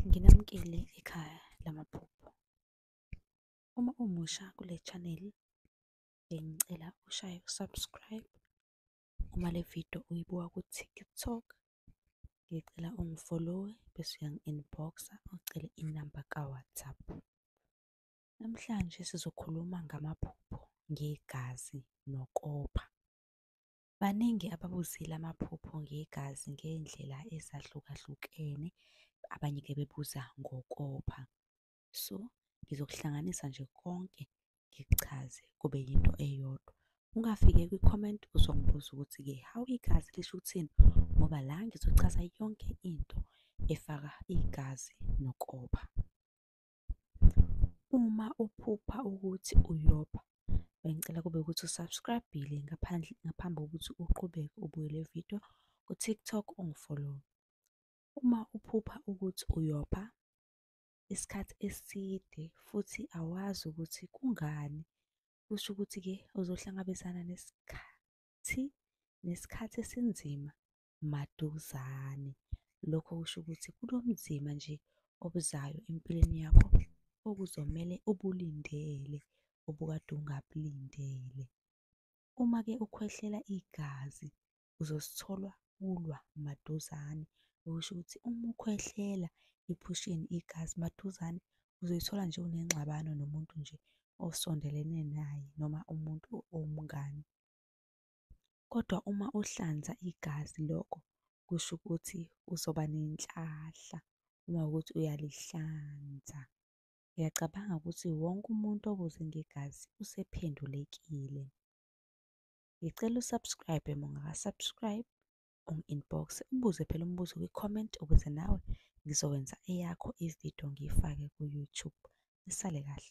Nginamukele ekhaya lamaphupho. Uma umusha kule chaneli, bengicela ushaye u-subscribe. Uma le vidiyo uyibuka ku-TikTok, ngicela ungifolowe bese uyangi-inbox-a ucele inamba ka-WhatsApp. Namhlanje sizokhuluma ngamaphupho ngegazi nokopha. Baningi ababuzile amaphupho ngegazi ngey'ndlela ezahlukahlukene, abanye-ke bebuza ngokopha. So, ngizokuhlanganisa nje konke ngikuchaze kube yinto eyodwa. Ungafiki kwi-comment uzongibuza ukuthi-ke, hawu igazi lisho ukuthini? Ngoba la ngizochaza yonke into efaka igazi nokopha. Uma uphupha ukuthi uyopha, bengicela kube ukuthi u-subscribe-ile ngaphandle, ngaphambi kokuthi uqhubeke ubuke le vidiyo ku-TikTok ungifolowe. Uma uphupha ukuthi uyopha isikhathi eside futhi awazi ukuthi kungani, kusho ukuthi-ke uzohlangabezana nesikhathi nesikhathi esinzima maduzane. Lokho kusho ukuthi kunobunzima nje obuzayo empilweni yakho okuzomele ubulindele, obukade ungabulindele. Uma-ke ukhwehlela igazi, uzozithola ulwa maduzane. Okusho ukuthi uma ukhwehlela ephusheni igazi maduzane uzoyithola nje unengxabano nomuntu nje osondelene naye noma umuntu owumngani. Kodwa uma uhlanza igazi lokho kusho ukuthi uzoba nenhlahla uma kuwukuthi uyalihlanza. Ngiyacabanga ukuthi wonke umuntu obuze ngegazi usephendulekile. Ngicela u-subscribe uma ungaka-subscribe, ungi-inbox-e, ubuze phela umbuzo kwi-comment ukuze nawe ngizokwenza eyakho ividiyo ngiyifake ku-YouTube. Nisale kahle.